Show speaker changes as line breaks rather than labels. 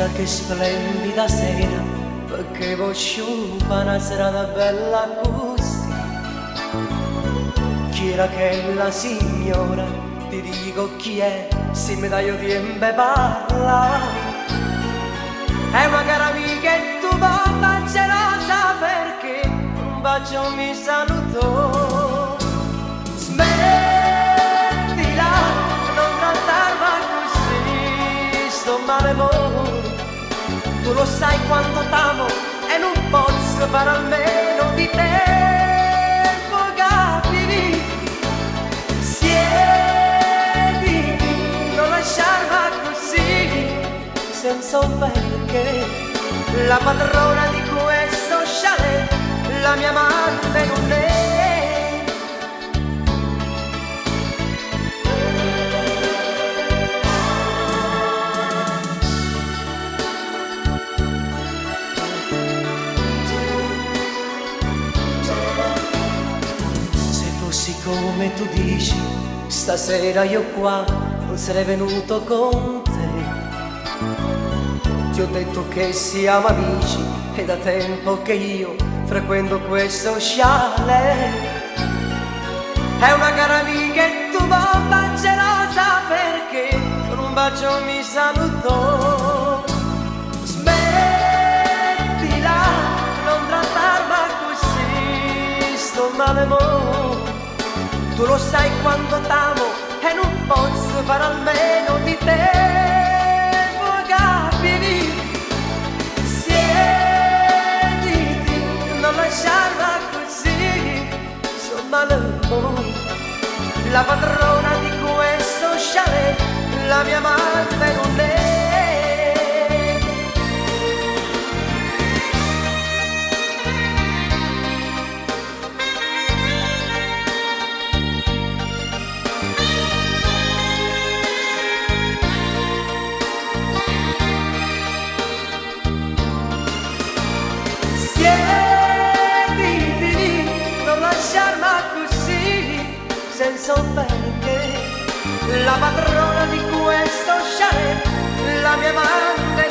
Guarda che splendida sera, perché vuoi sciupare una serata bella così. Chi era che la signora, ti dico chi è, se mi dai tempo e parla. È una cara amica e tu papà gelosa perché un bacio mi salutò. Smettila, non trattarmi così, sto male mo. Tu lo sai quanto t'amo e non posso fare a meno di te. Capimi, siediti, non lasciarmi così, senza un perché. La padrona di questo chalet, la mia amante non è. Se fossi come tu dici, stasera io qua non sarei venuto con te. Ti ho detto che siamo amici e da tempo che io frequento questo chalet. È una cara amica e tu papà gelosa perché con un bacio mi salutò. Smettila, non trattarmi così, sto male mo. Tu lo sai quanto t'amo e non posso fare almeno di te. Capimi, siediti, non lasciarmi così, sto male mo. La padrona di questo chalet, la mia amante non è. Siediti, non lasciarmi così, senza un perché. La padrona di questo chalet, la mia amante.